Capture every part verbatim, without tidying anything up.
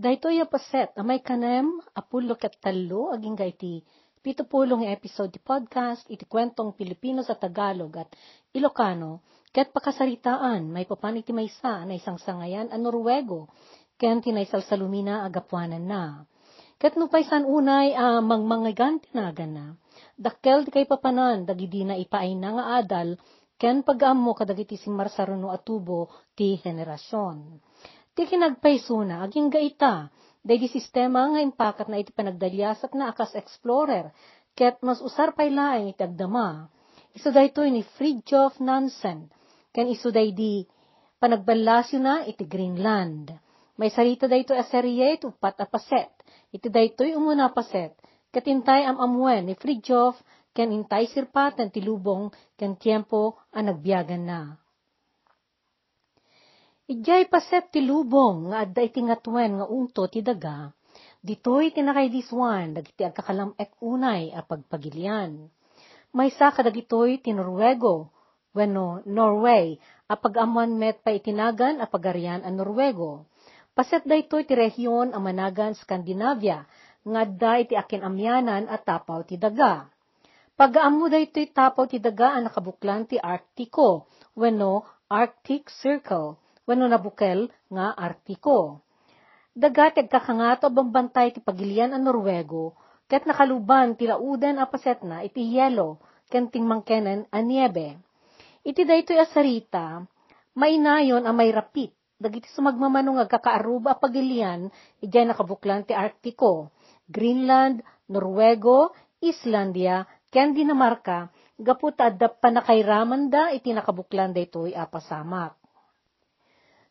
Daytoy a paset a maikanem a pullo ket tallo agingga iti pito pulo nga episode ti podcast iti kuentong Filipino sa Tagalog at Ilocano, ket pakasaritaan maipapan iti maysa a naisangsangayan a Noruego ken ti naisalsalumina a gapuananna. Ket nupay saan unay a mangmangigan ti naganna, dakkel ti kaipapanan dagidi naipaayna nga adal ken pagaammo kadagiti simmarsaruno a tubo ti henerasion. Ti kinagpaysona, agingga ita, daydi sistema nga impakatna iti panagdaliasatna a kas explorer, ket mas usar pay laeng iti agdama. Isu daytoy ni Fridtjof Nansen, ken isu daydi panagballasiona iti Greenland. Maisarita daytoy a serie iti uppat a paset. Iti daytoy umuna a paset, ket intay am-ammoen ni Fridtjof ken intay sirpaten ti lubong ken tiempo a nagbiaganna. Idiay paset ti lubong nga adda iti ngatuen nga ungto ti daga, ditoy ti nakaidisuan dagiti agkakalam-ek unay a pagpagilian. Maysa kadagitoy ti Noruego, wenno Norway, a pag-ammoan met pay iti nagan a Pagarian a Noruego. Paset daytoy ti rehion a managan Scandinavia nga adda iti akin-amianan a tapaw ti daga. Pagaammo daytoy tapaw ti daga a nakabuklan ti Arktiko wenno Arctic Circle wenno nabukel nga Artiko. Daga ti agkakangato a bambantay ti pagilian a Noruego ket nakaluban ti lauden a pasetna iti hielo ken timmangkenen a niebe. Iti daytoy a sarita, mainayon a mairapit dagiti sumagmamano nga agkakaaruba a pagilian idiay nakabuklan ti Arktiko, Greenland, Noruego, Islandia, ken Dinamarca gapu ta adda pannakairamanda iti nakabuklan daytoy a pasamak.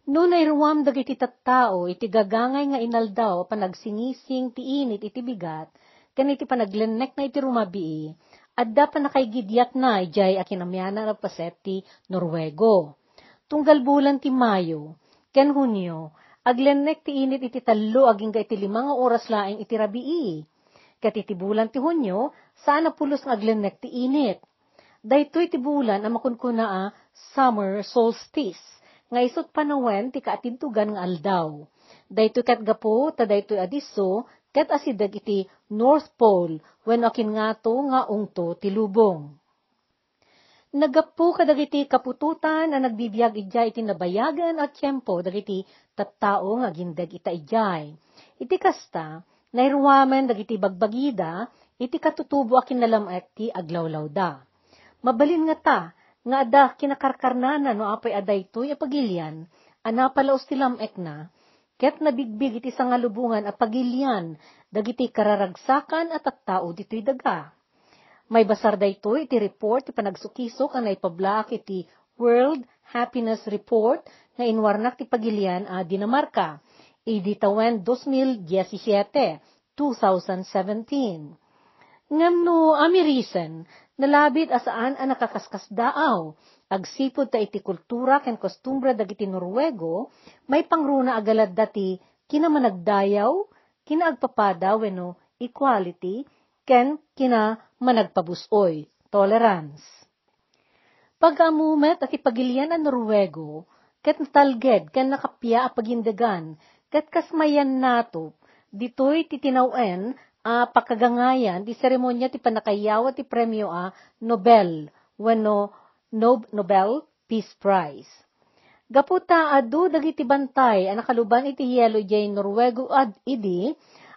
No nairuam dagiti tattao iti gagangay nga inaldaw a panagsingising ti init iti bigat ken iti panaglennekna iti rumabii, adda pannakaigidiatna idiay akin-amianan a paset ti Noruego. Tunggal bulan ti Mayo ken Hunio, aglennek ti init iti tallo agingga iti lima nga oras laeng iti rabii. Ket iti bulan ti Hunio, saan a pulos nga aglennek ti init. Daytoy ti bulan a makunkuna a summer solstice, nga isut panawen ti kaatidtugan nga aldaw. Daytoy ket gapu ta daytoy a disso ket asideg iti North Pole wenno akinngato nga ungto ti lubong. Naggapu kadagiti kaputotan a nagbibiag idiay iti nabayagen a tiempo dagiti tattao nga agindeg ita idiay. Iti kasta, nairuamen dagiti bagbagida iti katutubo a kinnalam-ek ti aglawlawda. Mabalin ngata nga adda kinakarkarnana no apay a daytoy a pagilian a napalaus ti lam-ekna, ket nabigbig iti sangalubongan a pagilian dagiti kararagsakan a tattao ditoy daga. Maibasar daytoy iti report ti panagsukisok a naipablaak iti World Happiness Report nga inwarnak ti pagilian a Dinamarca idi tawen dos mil diecisiete, two thousand seventeen. Ngem no amirisen, nalabit a saan a nakaskasdaaw, agsipud ta iti kultura ken kostumbre dagiti Noruego, maipangruna a galadda ti kinamanagdayaw, kinaagpapada wenno equality, ken kinamanagpabus-oy, tolerance. Pagaammo met a ti pagilian a Noruego ket natalged ken nakappia a pagindegan, ket kas mayan natop, ditoy ti tinaw-en a pakagangayan ti seremonia ti pannakayawa ti premio a Nobel wenno Nob-, Nobel Peace Prize. Gapu ta adu dagiti bantay a nakaluban iti hielo idiay Noruego ad idi,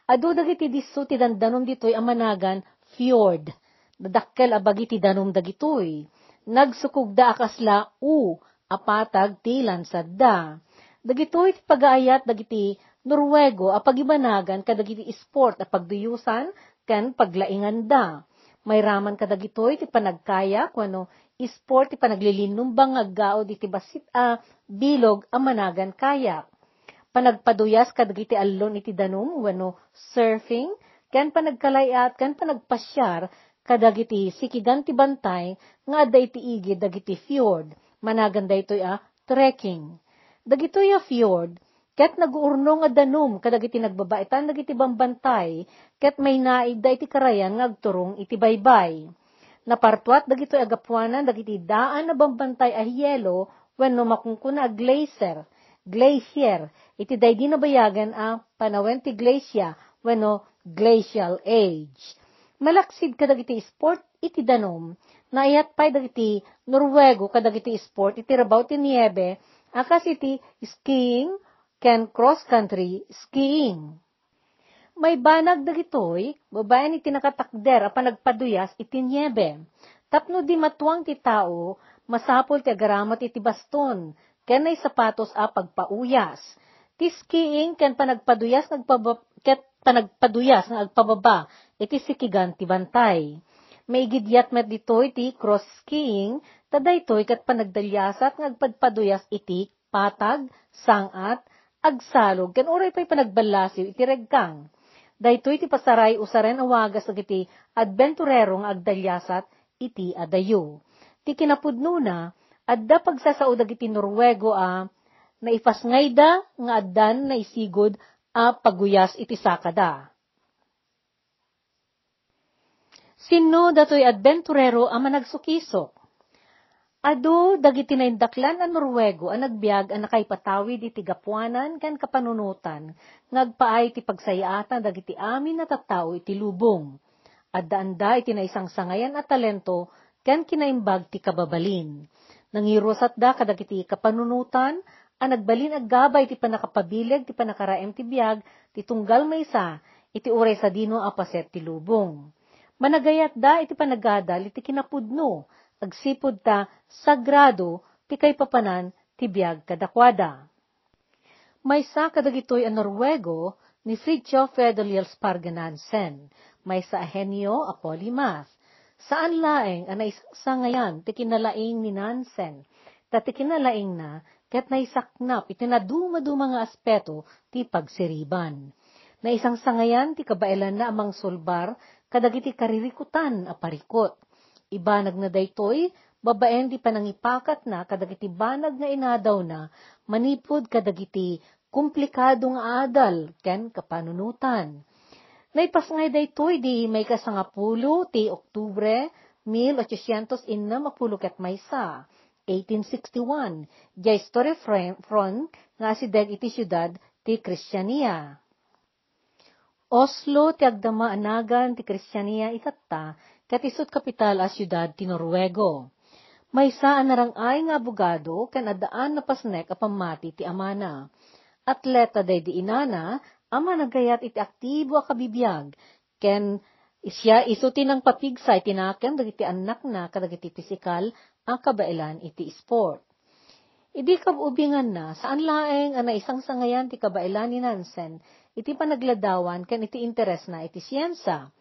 adu dagiti disso ti dandanom ditoy a managan fjord. Nadakkel a bagi ti danum dagitoy. Nagsukogda a kasla U a patag ti lansadda. Dagitoy ti pagaayat dagiti Noruego a pagibanagan kadagiti sport a pagduyosan ken paglainganda. Mairaman kadagitoy ti panagkayak wenno sport ti panaglilinumbang nga aggaud iti bassit a bilog a managan kayak. Panagpaduyas kadagiti allon iti danum wenno surfing, ken panagkalay-at ken panagpasiar kadagiti sikigan ti bantay nga adda iti igid dagiti fjord. Managan daytoy a trekking. Dagitoy a fjord ket naguurnong a danum kadagiti nagbabaetan dagiti bambantay ket mainaidda iti karayan nga agturong iti baybay. Napartuat dagitoy a gapuanan dagiti daan a bambantay a hielo wenno makunkuna a glacier, glacier, iti daydi nabayagen a panawen ti glacia wenno glacial age. Malaksid kadagiti sport iti danum, naayat pay dagiti Noruego kadagiti sport iti rabaw ti niebe a kas iti skiing ken cross-country skiing. Maibanag dagitoy, babaen iti nakatakder a panagpaduyas iti niebe. Tapno di matuang ti tao, masapul ti agaramat iti baston, ken naisapatos a pagpauyas. Ti skiing ken panagpaduyas nga agpaba-, ket panagpaduyas nga agpababa iti sikigan ti bantay. Maigidiat met ditoy ti cross skiing, ta daytoy ket panagdaliasat nga agpadpaduyas iti patag, sang-at, agsalog, ken uray pay panagballasiw iti reggang. Daytoy ti pasaray usaren a wagas dagiti adventurero nga agdaliasat iti adayo. Ti kinapudnona, adda pagsasao dagiti Noruego a naipasngayda nga addan naisigud a paguyas iti sakada. Sinno datoy adventurero a managsukisok? Adu dagiti naindaklan a Noruego a nagbiag a nakaipatawid iti gapuanan ken kapanunotan nga agpaay ti pagsayaatan dagiti amin a tattao iti lubong. Addaanda iti naisangsangayan a talento ken kinaimbag ti kababalin. Nangiruasatda kadagiti kapanunotan a nagbalin a gabay ti pannakapabileg ti pannakaraem ti biag ti tunggal maysa iti uray sadino a paset ti lubong. Managayatda iti panagadal iti kinapudno, agsipud ta sagrado ti kaipapanan ti biag kadakuada. Maysa kadagitoy a Noruego ni Fridtjof Fedelius Parge Nansen, maysa a henio a polymath. Saan laeng a naisangsangayan ti kinalaing ni Nansen, ta ti kinalaingna ket naisaknap iti nadumaduma nga aspeto ti pagsiriban. Naisangsangayan ti kabaelanna a mangsulbar kadagiti karirikutan a parikut. Ibanagna daytoy babaen ti panangipakatna kadagiti banag nga inadawna manipud kadagiti komplikado nga adal ken kapanunotan. Naipasngay daytoy idi maikasangapulo ti Oktubre, mil ochocientos innem a pulo ket maysa, eighteen sixty-one, diay Storefront Front nga asideg iti siudad ti Kristiania. Oslo ti agdama a nagan ti Kristiania itatta, ket isut kapital a siudad ti Noruego. Maysa a narang-ay nga abogado ken addaan napasnek a pammati ti amana. Atleta daydi inana a managayat iti aktibo a kabibiag, ken siya isu ti nangpapigsa iti nakem dagiti annakna kadagiti pisikal a kabaelan iti sport. Idi kab-ubinganna, saan laeng a naisangsangayan ti kabaelan ni Nansen iti panagladawan ken iti interesna iti siensia.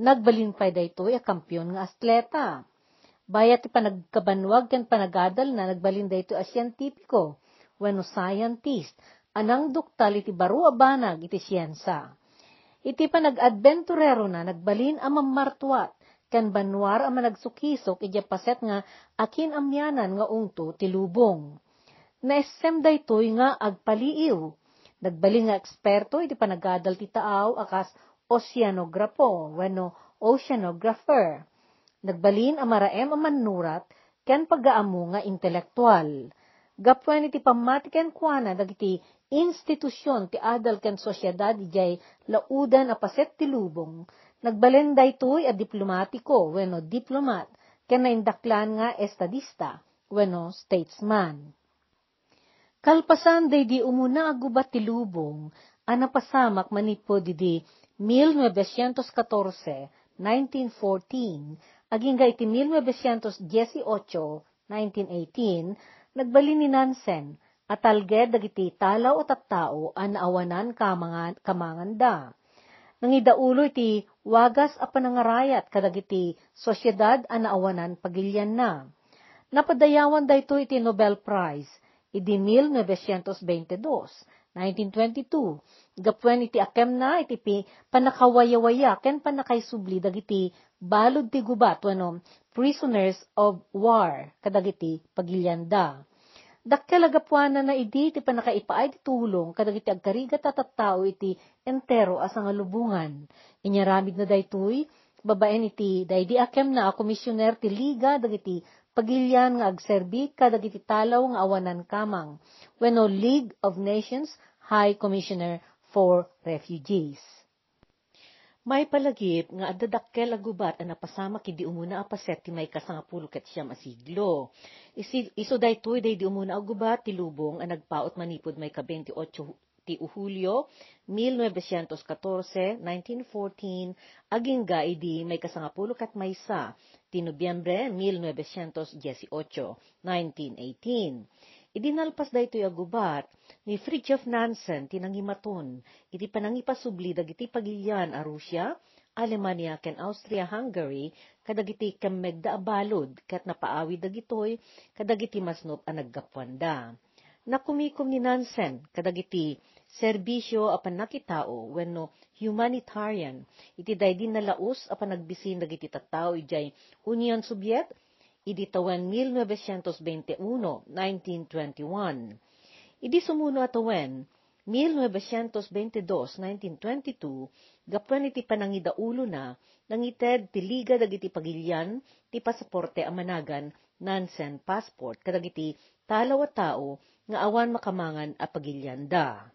Nagbalin pay daytoy a kampion nga atleta. Bayat ti panagkabanwag ken panagadalna, nagbalin daytoy a sientipiko wenno scientist a nangduktal iti baro a banag iti siensia. Iti panag-adventurerona, nagbalin a mammartuat ken bannuar a managsukisok idiay paset nga akin-amianan nga ungto ti lubong. Naessem daytoy nga agpaliiw. Nagbalin nga eksperto iti panagadal ti taaw a kas oceanografo wenno oceanographer. Nagbalin a maraem a mannurat ken pagaammo nga intelektual. Gapuan iti pammati kenkuana dagiti institusion ti adal ken sosiedad idiay lauden a paset ti lubong, nagbalin daytoy a diplomatiko wenno diplomat ken naindaklan nga estadista wenno statesman. Kalpasan daydi umuna a gubat ti lubong a napasamak manipud idi mil novecientos katorse, nineteen fourteen, agingga iti mil novecientos dieciocho, nineteen eighteen, nagbalin ni Nansen a talged dagiti talaw a tattao a naawanan kamangan-, kamanganda. Nangidaulo iti wagas a panangarayat kadagiti sosiedad a naawanan pagilianna. Napadayawan daytoy iti Nobel Prize idi mil novecientos veintidós, nineteen twenty-two, gapuen iti akemna iti pi-, pannakawayawaya ken pannakaisubli dagiti balud ti gubat wenno prisoners of war kadagiti pagilianda. Dakkel a gapuanana idi ti pannakaipaay ti tulong kadagiti agkarigat a tattao iti entero a sangalubongan. Inyaramidna daytoy babaen iti daydi akemna a komisioner ti Liga dagiti pagilian nga agserbi kadagiti talaw nga awanan kamang wenno League of Nations High Commissioner for Refugees. Maipalagip nga adda dakkel a gubat a napasamak idi umuna a paset ti maikasangapulo ket siam a siglo. Isi-, isu daytoy daydi umuna a gubat ti lubong a nagpaut manipud maika-veintiocho ti Julio, mil novecientos katorse, nineteen fourteen, agingga idi maikasangapulo ket maysa ti Nobiembre, mil novecientos dieciocho, nineteen eighteen. Idi nalpas daytoy a gubat, ni Fridtjof Nansen ti nangimaton iti panangipasubli dagiti pagilian a Russia, Alemania, ken Austria-Hungary kadagiti kemmegda a balud ket napaawid dagitoy kadagiti masnop a naggapuanda. Nakumikom ni Nansen kadagiti serbisio a pannakitao wenno humanitarian iti daydi nalaus a panagbisin dagiti tattao idiay Union Soviet idi tawen mil novecientos veintiuno, nineteen twenty-one. Idi sumuno a tawen, mil novecientos veintidós, nineteen twenty-two, gapuan iti panangidaulona, nangited ti Liga dagiti pagilian ti pasaporte a managan Nansen Passport kadagiti talaw a tao nga awan makamangan a pagilianda.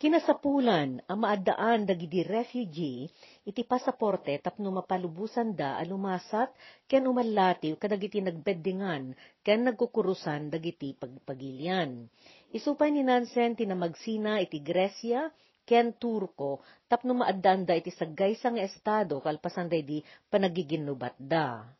Kinasapulan a maaddaan dagidi refugee iti pasaporte tapno mapalubosanda a lumasat ken umallatiw kadagiti nagbeddingan ken nagkukurusan dagiti pagpagilian. Isu pay ni Nansen ti namagsina iti Grecia ken Turko tapno maaddaanda iti saggaysa nga estado kalpasan daydi panagiginnubatda.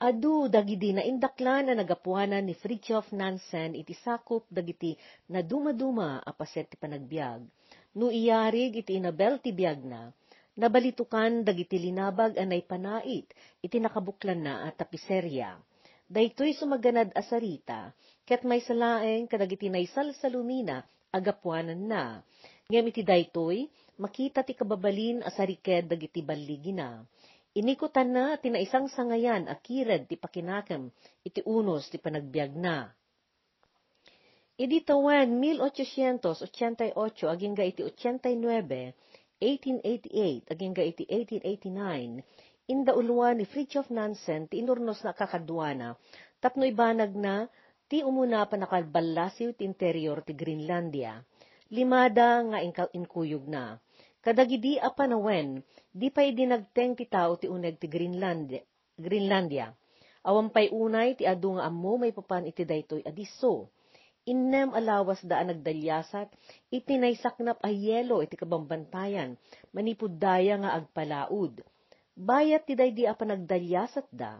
Adu dagidi naindaklan a nagapuanan ni Fridtjof Nansen iti sakup dagiti nadumaduma a paset ti panagbiag. No iyarig iti inabel ti biagna, nabalitokan dagiti linabag a naipanait iti nakabuklanna a tapiseria. Daytoy sumaganad a sarita, ket maysa laeng kadagiti naisalsalumina a gapuananna. Ngem iti daytoy, makita ti kababalin a sariked dagiti balligina. Inikutanna ti naisangsangayan a kired ti pakinakem iti unos ti panagbiagna. Idi tawen mil ochocientos ochenta y ocho agingga iti ochenta y nuebe, eighteen eighty-eight agingga iti eighteen eighty-nine, indauluan ni Fridtjof Nansen ti inurnosna a kakaduana tapno ibanagna ti umuna a pannakalballasiw ti interior ti Greenlandia. Limada nga inka-, inkuyogna. Kadagidi a panawen, di pay dinagteng ti tao ti uneg ti Greenland-, Greenlandia. Awan pay unay ti adu nga ammo maipapan iti daytoy a disso. Innem a lawasda a nagdaliasat iti naisaknap a yelo iti kabambantayan manipud daya nga agpalaud. Bayat ti daydi a panagdaliasatda,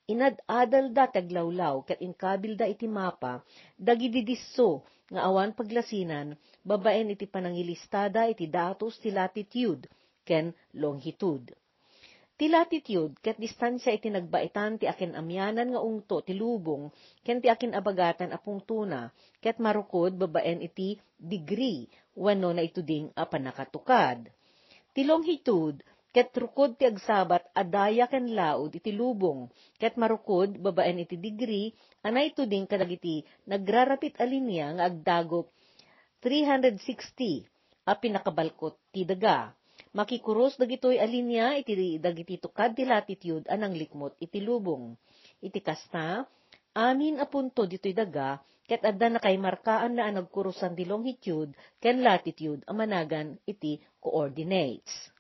inad-adalda ti aglawlaw ket inkabilda iti mapa dagidi disso nga awan paglasinan babaen iti panangilistada iti datos ti latitude ken longitude. Ti latitude ket distansia iti nagbaetan ti akin-amianan nga ungto ti lubong ken ti akin-abagatan a pungtona ket marukod babaen iti degree wenno naituding a pannakatukad. Ti longitude ket rukod ti agsabat a daya ken laud iti lubong, ket marukod babaen iti degree a naituding kadagiti nagrarapit a linia nga agdagop three hundred sixty a pinakabalkot ti daga. Makikurus dagitoy a linia iti dagiti tukad ti latitude a nanglikmot iti lubong. Iti kasta, amin a punto ditoy daga ket adda nakaimarkaanna a nagkurusan ti longitude ken latitude a managan iti coordinates.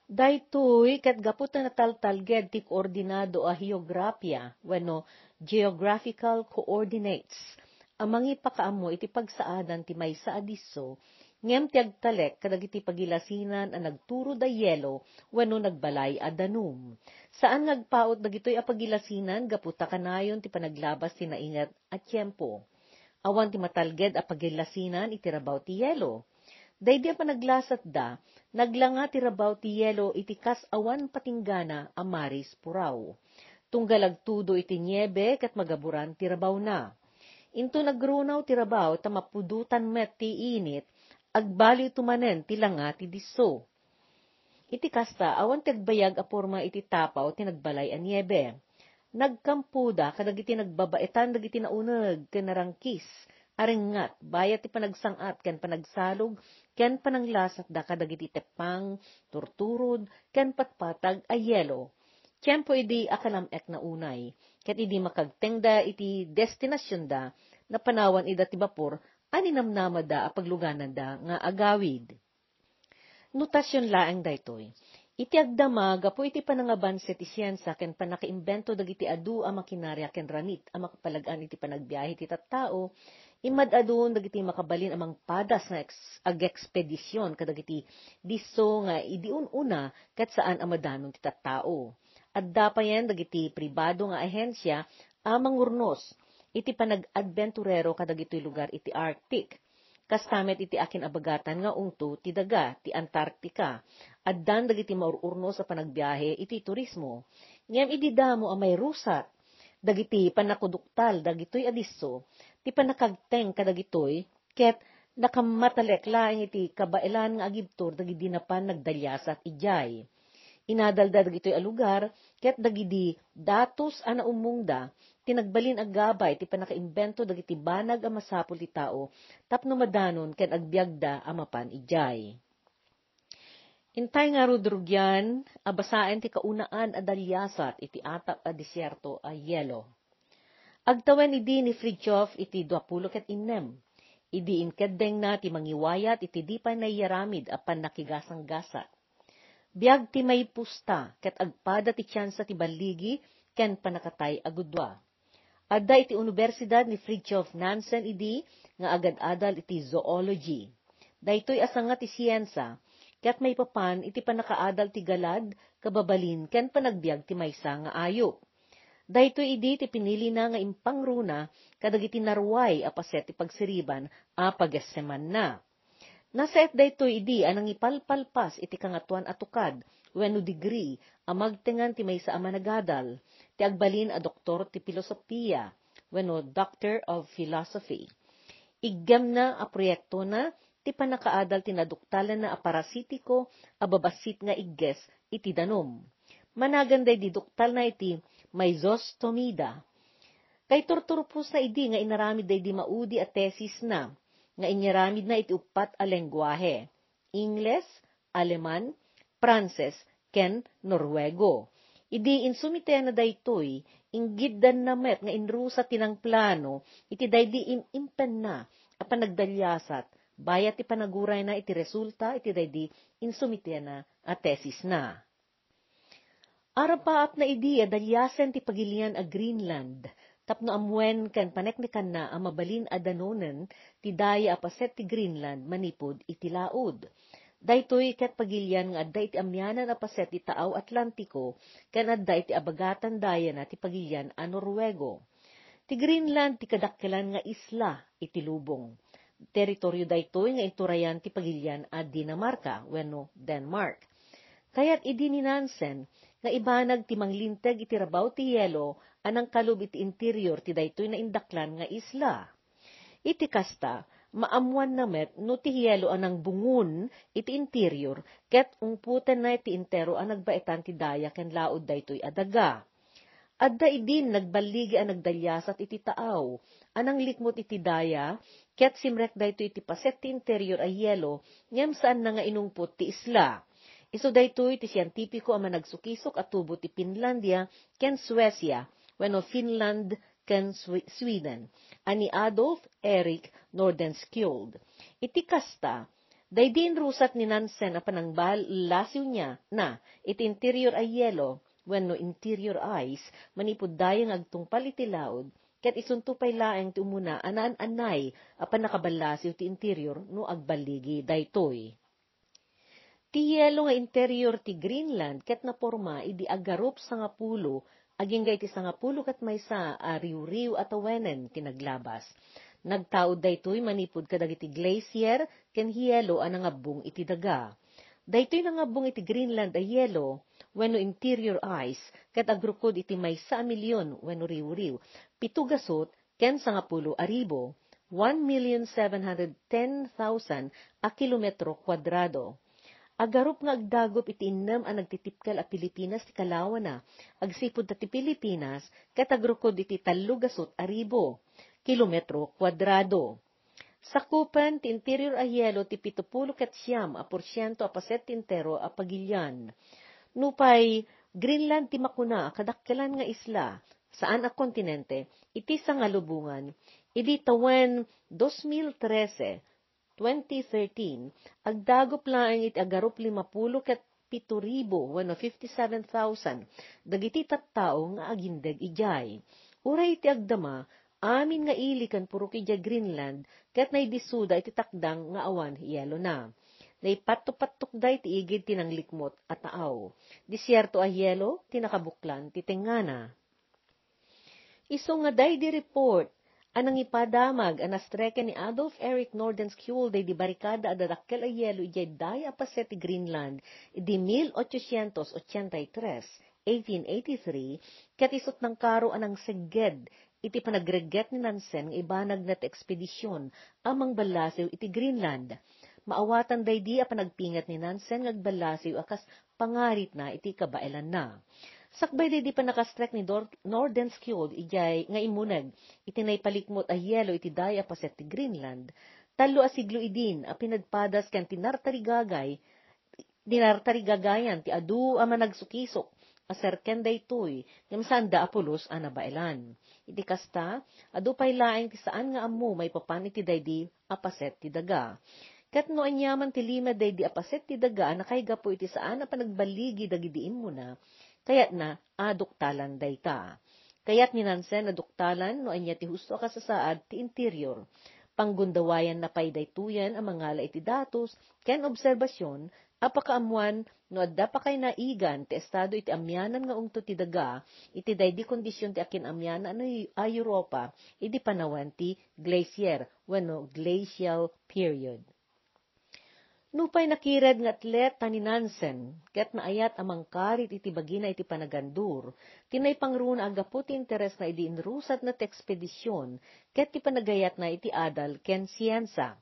Daytoy ket gapu ta nataltalged ti koordinado a heograpia wenno geographical coordinates a mangipakaammo iti pagsaadan ti maysa a disso ngem ti agtalek kadagiti pagilasinan a nagturod a yelo wenno nagbalay a danum. Saan nga agpaut dagitoy a pagilasinan gapu ta kanayon ti panaglabas ti nainget a tiempo. Awan ti matalged a pagilasinan iti rabaw ti yelo. Daydi a panaglasatda, naglanga ti rabaw ti yelo iti kas awan patinggana a maris puraw. Tunggal agtudo iti niebe ket magaburan ti rabawna. Inton agrunaw ti rabaw ta mapudotan met ti init, agbaliwto manen ti langa ti disso. Iti kasta, awan ti agbayag a porma iti tapaw ti nagbalay a niebe. Nagkampoda kadagiti nagbabaetan dagiti nauneg ken narangkis a rengngat bayat ti panagsang-at ken panagsalog ken pananglasatda kadagiti teppang, turturod, ken patpatag a yelo. tiempo idi akalam-ekna unay, ket idi makagtengda iti destinasionda, napanawan ida ti bapor a ninamnamada a paglugananda nga agawid. Notasion laeng daytoy. Iti agdama, gapu iti panangabanse ti siensia ken pannakaimbento dagiti adu a makinaria ken ramit a makapalag-an iti panagbiahe ti tattao, immad-adun dagiti makabalin a mangpadas nga eks-, agekspedision kadagiti disso nga idi un-una ket saan a madanon ti tattao. Adda payen dagiti pribado nga ahensia a mangurnos iti panag-adbenturero kadagitoy lugar iti Arctic. Kasta met iti akin-abagatan nga ungto ti daga ti Antarctica. Addan dagiti maur-urnos a panagbiahe iti turismo. Ngem idi damo a mairusat dagiti pannakuduktal dagitoy a disso, ti pannakagteng kadagitoy ket nakamatalek laeng iti kabaelan nga agibtur dagiti napan nagdaliasat idiay. Inadalda dagitoy a lugar ket dagidi datos a naummongda ti nagbalin a gabay ti pannakaimbento dagiti banag a masapul ti tao tapno madanon ken agbiagda a mapan idiay. Intay ngarud rugian a basaen ti kaunaan a daliasat iti atap a desierto a yelo. Agtawen idi ni Fridtjof iti duapulo ket innem, idi inkeddengna ti mangiwayat iti di pay naiyaramid a pannakigasanggasat. Biag ti maipusta ket agpada ti tiansa ti balligi ken pannakatay a gudua. Adda iti Universidad ni Fridtjof Nansen idi nga agad-adal iti zoology. Daytoy a sanga ti siensia, ket maipapan iti pannakaadal ti galad, kababalin, ken panagbiag ti maysa nga ayup. Daytoy idi ti pinilina nga impangruna kadagiti naruay a paset ti pagsiriban a pagessemanna. Nasaet daytoy idi a nangipalpalpas iti kangatoan a tukad wenno degree a magtengan ti maysa a managadal, ti agbalin a doktor ti filosofia wenno Doctor of Philosophy. Iggemna a proyektona ti pannakaadal ti naduktalanna a parasitiko a babassit nga igges iti danum. Managan daydi duktalna iti Myxostomida. Kaiturturposna idi nga inaramid daydi maudi a tesisna nga inyaramidna iti uppat a lengguahe, Ingles, Aleman, Pranses, ken Noruego. Idi insumitenna daytoy, inggiddanna met nga inrusa ti nangplano iti daydi im-impenna a panagdaliasat, bayat ti panagurayna iti resulta iti daydi insumitenna a tesisna. Arapaapna idi a daliasen ti pagilian a Greenland, tapno ammuen ken paneknekanna a mabalin a danonen ti daya a paset ti Greenland manipud iti laud. Daytoy ket pagilian nga adda iti amianan a paset ti Taaw Atlantiko ken adda iti abagatan dayana ti pagilian a Noruego. Ti Greenland ti kadakkelan nga isla iti lubong. Teritorio daytoy nga inturayan ti pagilian a Dinamarca wenno Denmark. Kayat idi ni Nansen nga ibanag ti manglinteg iti rabaw ti yelo a nangkalub iti interior ti daytoy naindaklan nga isla. Iti kasta, maammoanna met no ti yelo a nangbungon iti interior ket ungpotenna ti entero a nagbaetan ti daya ken laud daytoy a daga. Adda idin nagballigi a nagdaliasat iti taaw a nanglikmut iti daya, ket simrek daytoy iti paset ti interior a yelo, ngem saanna nga inungpot ti isla. Isu daytoy ti sientipiko a managsukisok a tubo ti Finlandia ken Suecia, wenno Finland ken Swe-, Sweden, a ni Adolf Erik Nordenskjöld. Iti kasta, daydi inrusat ni Nansen a panangballasiwna iti interior a yelo, wenno interior ice, manipud daya nga agtungpal iti laud, ket isunto pay laeng ti umuna a naan-anay a pannakaballasiw ti interior no agballigi daytoy. Ti yelo nga interior ti Greenland ket naporma idi agarup sangapulo agingga iti sangapulo ket maysa a riwriw a tawenen ti naglabas. Nagtaud daytoy manipud kadagiti glacier ken hielo a nangabbong iti daga. Daytoy nangabbong iti Greenland a hielo wenno interior ice ket agrukod iti maysa a milyon wenno riwriw, pito gasut ken sangapulo a ribu, one million seven hundred ten thousand a kilometro kuadrado. Agarup nga agdagup iti innem a nagtitipkel a Pilipinas ti kalawana, agsipud ta ti Pilipinas ket agrukod iti tallo gasut a ribu kilometro kuadrado. Sakupen ti interior a hielo ti pito pulo ket siam a porsiento a paset ti entero a pagilian. Nupay Greenland ti makuna a kadakkelan nga isla, saan a kontinente, iti sangalubongan, idi tawen dos mil trese, twenty thirteen, agdagup laeng iti agarup limapulo ket pito ribu wenno fifty-seven thousand dagiti tattao nga agindeg idiay. Uray iti agdama, amin nga ili ken purok idiay Greenland ket naidissuda iti takdang nga awan hielona. Naipattupattokda iti igid ti nanglikmot a taaw. Desierto a hielo ti nakabuklan ti tengngana. Isu nga daydi report a nangipadamag a nastreken ni Adolf Erik Nordenskjöld daydi barikada a dadakkel a hielo idiay daya a paset ti Greenland idi mil ochocientos ochenta y tres, eighteen eighty-three, ket isut nangkaro a nangsegged iti panagregget ni Nansen nga ibanagna ti ekspedision a mangballasiw iti Greenland. Maawatan daydi a panagpinget ni Nansen nga agballasiw a kas pangaritna iti kabaelanna. Sakbay daydi pannakastrek ni Dor-, Nordenskjöld idiay nga immuneg iti naipalikmot a hielo iti daya a paset ti Greenland, tallo a siglo idin a pinadpadas ken tinartarigagay, tinartarigagayan ti adu a managsukisok a serken daytoy ngem saanda a pulos a nabaelan. Iti kasta, adu pay laeng ti saan nga ammo maipapan iti daydi a paset ti daga. Ket no aniaman ti limed daydi a paset ti daga a nakaigapu iti saan a panagballigi dagidi immuna, kayatna a duktalan dayta. Kayat ni Nansen a duktalan no ania ti husto a kasasaad ti interior. Panggundawayanna pay daytoyen a mangala iti datos ken obserbasion a pakaammuan no adda pakaynaigan ti estado iti amianan nga ungto ti daga iti daydi kondision ti akin-amianan a Europa idi panawen ti glacier wenno glacial period. Nupay nakired nga atleta ni Nansen ket naayat a mangkarit iti bagina iti panagandur, ti naipangruna a gapu ti interesna idi inrusatna ti ekspedision ket ti panagayatna iti adal ken siensia.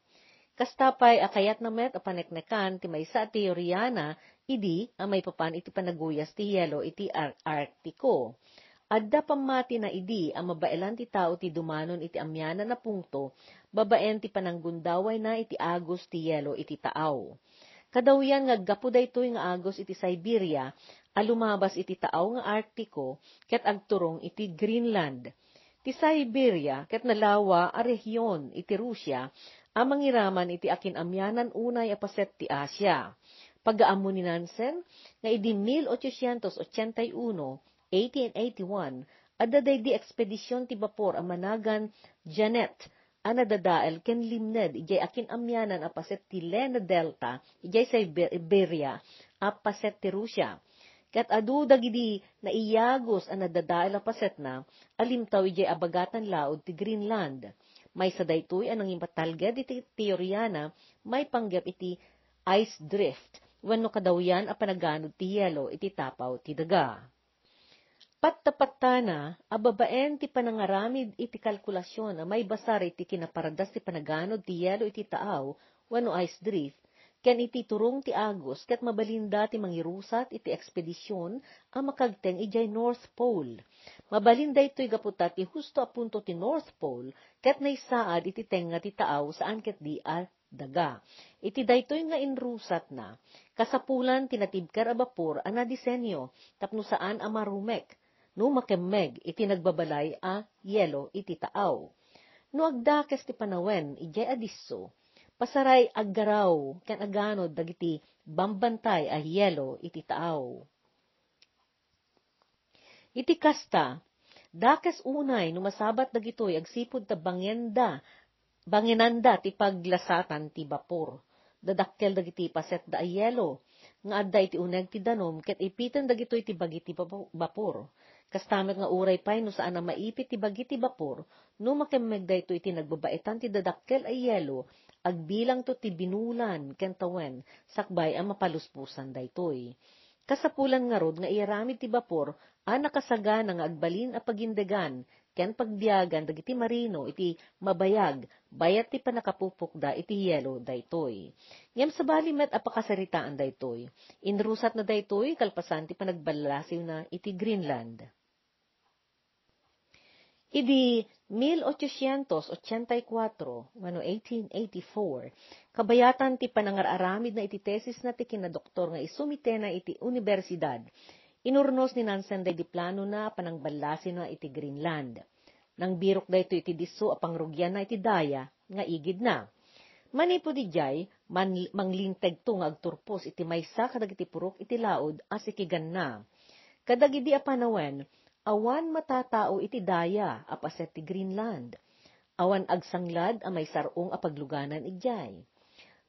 Kasta pay a kayatna met a paneknekan ti maysa a teoriana idi a maipapan iti panaguyas ti hielo iti Ar-, Arktiko. Adda pammatina idi a mabaelan ti tao ti dumanon iti amianan a pungto babaen ti pananggundawayna iti agos ti hielo iti taaw. Kadawyan nga aggapu daytoy nga agos iti Siberia a lumabas iti taaw nga Arktiko ket agturong iti Greenland. Ti Siberia ket nalawa a rehion iti Rusia a mangiraman iti akin-amianan unay a paset ti Asia. Pagaammo ni Nansen nga idi mil ochocientos ochenta y uno, eighteen eighty-one, adda daydi ekspedision ti bapor a managan Jeannette a nadadael ken limned idiay akin-amianan a paset ti Lena Delta idiay Siberia a paset ti Rusia. Ket adu dagidi naiyagos a nadadael a pasetna a limtaw idiay abagatan laud ti Greenland. Maysa daytoy a nangipatalged iti teoriana maipanggep iti ice drift wenno kadawyan a panaganod ti hielo iti tapaw ti daga. Pattapattana a babaen ti panangaramid iti kalkulasion a maibasar iti kinapardas ti panaganod ti hielo iti taaw wenno ice drift, ken iti turong ti agos ket mabalinda ti mangirusat iti ekspedision a makagteng idiay North Pole. Mabalin daytoy gapu ta ti husto a punto ti North Pole ket naisaad iti tengnga ti taaw saan ketdi a daga. Iti daytoy nga inrusatna, kasapulan ti natibker a bapor a nadisenyo tapno saan a marumek no makemmeg iti nagbabalay a yelo iti taaw. No agdakes ti panawen idiay a disso, pasaray aggaraw ken aganod dagiti bambantay a yelo iti taaw. Iti kasta, dakes unay no masabat dagitoy agsipud ta bangenda, bangenanda ti paglasatan ti bapor. Dadakkel dagiti pasetda a yelo nga adda iti uneg ti danum ket ipiten dagitoy ti bagi ti bapo-, bapor. Kasta met nga uray pay no saan a maipit ti bagi ti bapor, no makemmeg daytoy iti nagbabaetan ti dadakkel a yelo, agbilangto ti binulan ken tawen sakbay a mapaluspusan daytoy. Kasapulan ngarud nga iyaramid ti bapor a nakasagana nga agbalin a pagindegan ken pagbiagan dagiti marino iti mabayag bayat ti pannakapupokda iti yelo daytoy. Ngem sabali met a pakasaritaan daytoy. Inrusatna daytoy kalpasan ti panagballasiwna iti Greenland. Idi mil ochocientos ochenta y cuatro wenno eighteen eighty-four, kabayatan ti panangar-aramidna iti tesisna ti kinadoktor nga isumitena iti universidad, Inurnos ni Nansen daydi planona a panangballasina iti Greenland. Nangbirok daytoy iti disso a pangrugianna iti daya nga igidna. Manipud idiay, man-, manglintegto nga agturpos iti maysa kadagiti purok iti laud a sikiganna. Kadagidi a panawen, awan matatao iti daya a paset ti Greenland. Awan agsanglad a maisar-ong a pagluganan idiay.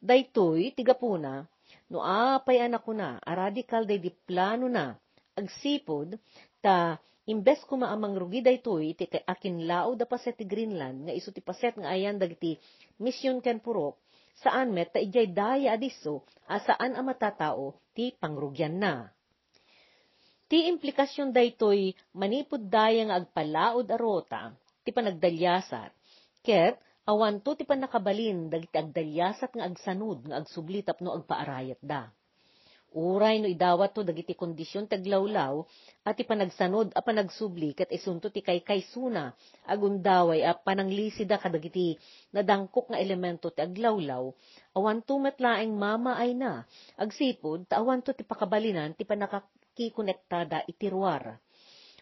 Daytoy ti gapuna no apay a nakuna a radikal daydi planona agsipud ta imbes koma a mangrugi daytoy iti akinlaud a paset ti Greenland nga isu ti paset nga ayan dagiti mision ken purok, saan met ta idiay daya a disso a saan a matatao ti pangrugianna. Ti implikasion daytoy manipud daya nga agpalaud a ruta ti panagdaliasat, ket awanto ti pannakabalin dagiti agdaliasat nga agsanod nga agsubli tapno agpaarayatda. Uray no idawatto dagiti kondision ti aglawlaw a ti panagsanod a panagsubli ket isunto ti kaykaysona, agundaway a pananglisida kadagiti nadangkok nga elemento ti aglawlaw, awanto met laeng mamaayna, agsipud ta awanto ti pakabalinan ti pannaka-, kikonektada iti ruar.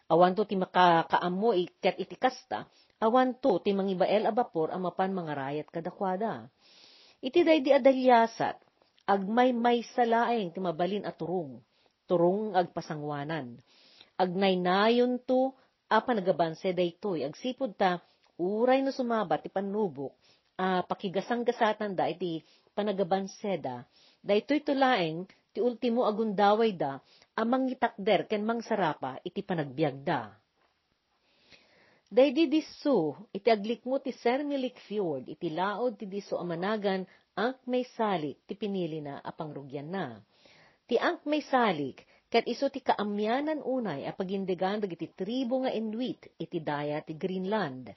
Awanto ti makakaammo i-, ket iti kasta, awanto ti mangibael a bapor a mapan mangarayat kadakuada. Iti daydi a daliasat, agmaymaysa laeng ti mabalin a turong, turong nga agpasanguanan. Agnaynayonto a panagabanse daytoy agsipud ta uray no sumaba ti pannubok a pakigasanggasatanda iti panagabanseda, daytoyto laeng ti ultimo a gundawayda a mangitakder ken mangsarapa iti panagbiagda. Daydi disso, iti aglikmo ti Sermilik Fjord, iti laud ti disso a managan Ankh Maysalik ti pinilina a pangrugianna. Ti Ankh Maysalik, ket isu ti kaamianan unay a pagindegan dagiti tribu nga Inuit iti daya ti Greenland.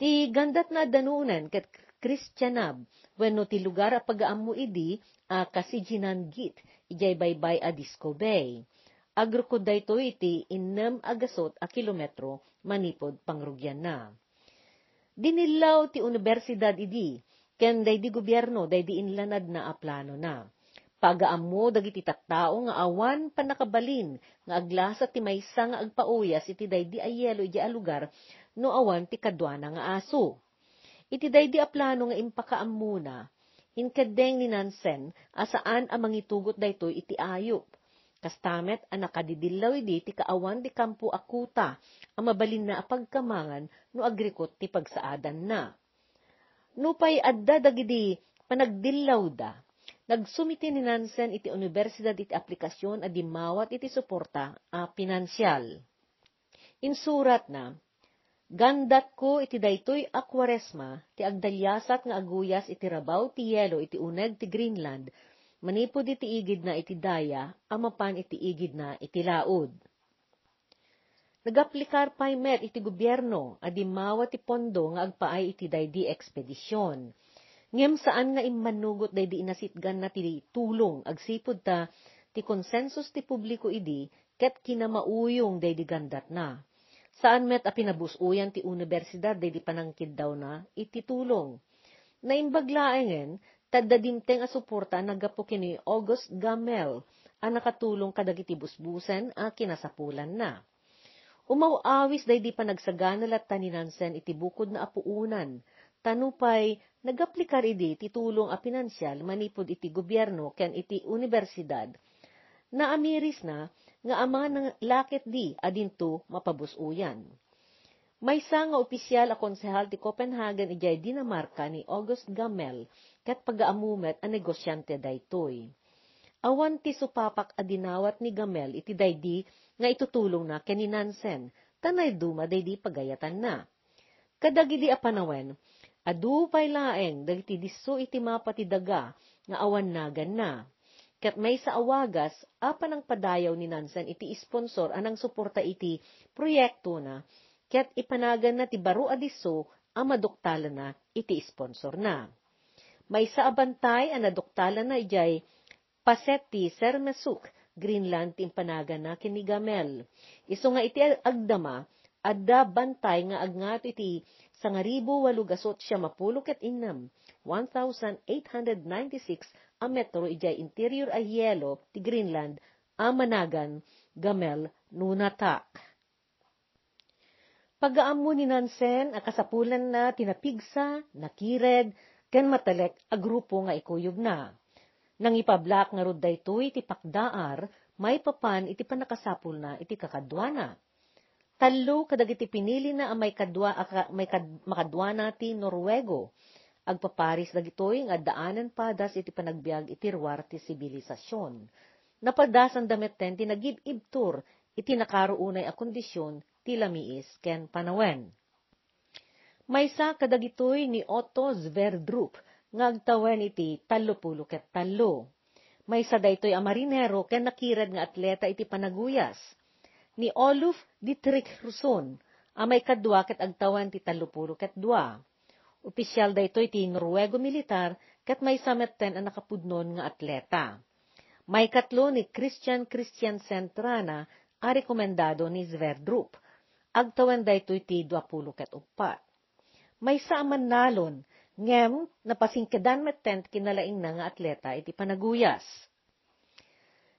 Ti gandatna a danunen ket Christianab wenno ti lugar a pagaammo idi a Kasiginanggit idiay baybay a Disko Bay. Agrukod daytoy iti innem a gasut a kilometro manipud pangrugianna. Dinillaw ti universidad idi ken daydi gobierno daydi inlanadna a planona. Pagaammo dagiti tattao nga awan pannakabalin nga aglasat ti maysa nga agpauyas iti daydi a yelo idiay a lugar no awan ti kaduana nga aso. Iti daydi a plano nga impakaammona, inkeddeng ni Nansen a saan a mangitugot daytoy iti ayup. Kasta met a nakadidillaw idi ti kaawan ti kampo a kuta a mabalinna a pagkamangan no agrikot ti pagsaadanna. Nupay adda dagidi panagdillawda, nagsumiti ni Nansen iti universidad iti aplikasion a dimmawat iti suporta a pinansial. Insuratna, "Gandatko iti daytoy a Kuaresma ti agdaliasat nga aguyas iti rabaw ti yelo iti uneg ti Greenland, manipud iti igidna iti daya a mapan iti igidna iti laud." Nagaplikar pay met iti gobierno a dimmawa ti pondo nga agpaay iti daydi ekspedision. Ngem saan nga immannugot daydi inasitganna ti tulong agsipud ta ti konsensus ti publiko idi ket kinamauyong daydi gandatna. Saan met a pinabus-oyan ti universidad daydi panangkiddawna iti tulong. Naimbag laengen, ta adda dimteng a suporta a naggapu ken ni August Gamél a nakatulong kadagiti busbusen a kinasapulanna. Umaw-awis daydi panagsagana latta ni Nansen iti bukodna a puonan, ta nupay nagaplikar idi ti tulong a pinansial manipud iti gobierno ken iti universidad, naamirisna nga amangan la ketdi a dinto mapabus-oyan. Maysa nga opisial a konsehal ti Copenhagen idiay Dinamarca ni August Gamél ket pagaammo met a negosiante daytoy. Awan ti supapak a dinawat ni Gamél iti daydi nga itutulongna ken ni Nansen, ta naiduma daydi pagayatanna. Kadagidi a panawen, adu pay laeng dagiti disso iti mapa ti daga nga awan naganna. Ket maysa a wagas a panangpadayaw ni Nansen iti sponsor a nangsuporta iti proyektona, ket ipanaganna ti baro a disso a maduktalanna iti sponsorna. Maysa a bantay a naduktalanna idiay paset ti Sermersooq, Greenland ti impanaganna ken ni Gamél. Isu nga iti agdama, adda bantay nga agngato iti sangaribu walo gasut siamapulo ket innem, one thousand eight hundred ninety-six a metro idiay interior a hielo ti Greenland a managan Gamel Nunatak. Pagaammo ni Nansen a kasapulanna ti napigsa, nakired, ken matalek a grupo nga ikuyogna. Nangipablak ngarud daytoy ti pakdaar maipapan iti pannakasapulna iti kakaduana. Tallo kadagiti pinilina a maikadua a ka-, maikad-, makaduana ti Noruego. Agpaparis dagitoy nga addaanan padas iti panagbiag iti ruar ti sibilisasion. Napadasanda metten ti nagib-ibtur iti nakaruonay a kondision ti lamiis ken panawen. Maysa kadagitoy ni Otto Sverdrup nga agtawen iti tallopulo ket tallo. Maysa daytoy a marinero ken nakired nga atleta iti panaguyas. Ni Oluf Dietrich Ruson a maikadua ket agtawen ti tallopulo ket dua. Opisial daytoy ti Noruego militar ket maysa metten a nakapudnon nga atleta. Maikatlo ni Christian Christiansen Trana a rekomendado ni Sverdrup. Agtawen daytoy ti duapulo ket uppat. Maysa a mannalon, ngem napasingkedan metten ti kinalaingna nga atleta iti panaguyas.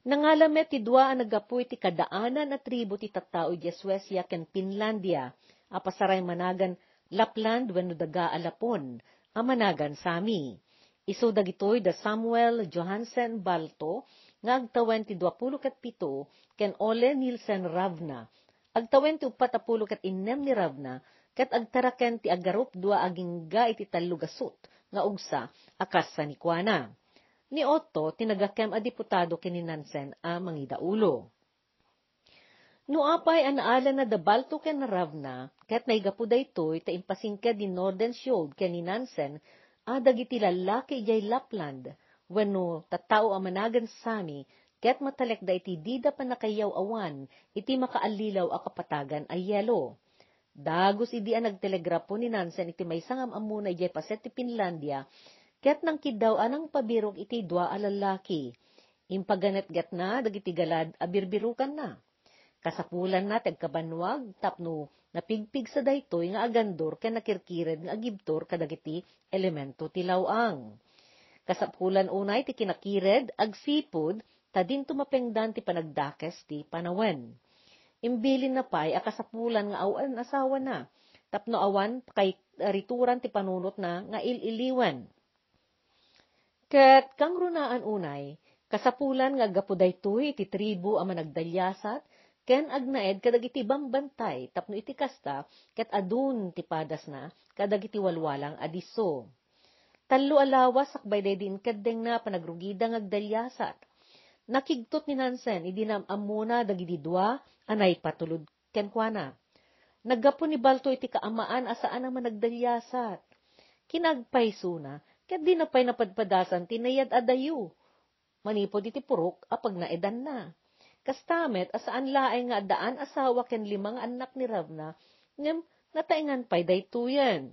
Nangala met ti dua a naggapu iti kadaanan a tribu ti tattao idiay Suecia ken Finlandia a pasaray managan Lapland wenno daga a Lapon a managan Sami. Isu dagitoy da Samuel Johansen Balto nga agtawen ti duapulo ket pito ken Ole Nielsen Ravna. Agtawen ti uppat a pulo ket innem ni Ravna ket agtaraken ti agarupdua agingga iti tallo gasut nga ugsa a kas sanikuana. Ni Otto ti nagakem a diputado ken ni Nansen a mangidaulo. No apay a naalana da Balto ken Ravna, ket naigapu daytoy ta impasingked ni Nordenskiold ken ni Nansen a dagiti lallaki idiay Lapland wenno tattao a managan Sami ket matalekda iti dida pannakayyaw-awan iti makaallilaw a kapatagan a yelo. Dagus idi a nagtelegrapo ni Nansen iti maysa nga am-ammona idiay paset ti Finlandia, ket nangkiddaw a nangpabirok iti dua a lallaki. Impaganetgetna dagiti galad a birbirokanna. Kasapulanna ti agkabannuag tapno napigpigsa daytoy nga agandor ken nakirkired nga agibtur kadagiti elemento ti law-ang. Kasapulan unay ti kinakired agsipud ta dinto mapengdan ti panagdakes ti panawen. Imbilinna pay a kasapulan nga awan asawana tapno awan pakairituran ti panunotna nga il-iliwen. Ket kangrunaan unay, kasapulan nga aggapu daytoy iti tribu a managdaliasat ken agnaed kadagiti bambantay tapno iti kasta ket adun ti padasna kadagiti walwalang a disso. Tallo a lawas sakbay daydi inkeddengna a panagrugida nga agdaliasat. Nakigtot ni Nansen idi naam-ammona dagidi dua a naipatulod kenkuana. Naggapu ni Balto iti kaamaan a saan a managdaliasat. Kinaagpaysona, ket dina pay napadpadasan ti nayad a dayo manipud iti purok a pagnaedanna. Kasta met a saan laeng nga addaan asawa ken lima nga annak ni Ravna, ngem nataengan pay daytoyen.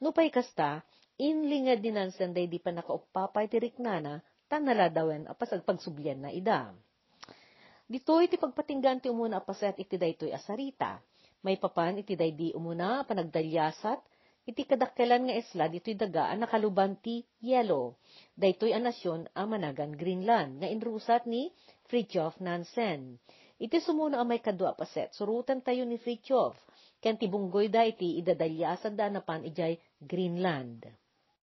Nupay kasta, inlinged ni Nansen daydi pannakauppapay ti riknana ta naladawen a pasagpagsublianna ida. Ditoy ti pagpatinggaan ti umuna a paset iti daytoy a sarita. Maipapan iti daydi umuna a panagdaliasat, iti kadakkelan nga isla ditoy daga a nakaluban ti yelo. Daytoy a nasion a managan Greenland nga inrusat ni Fridtjof Nansen. Iti sumuno a maikadua a paset, suroten tayo ni Fridtjof ken ti bunggoyda iti idadaliasatda a napan idiay Greenland.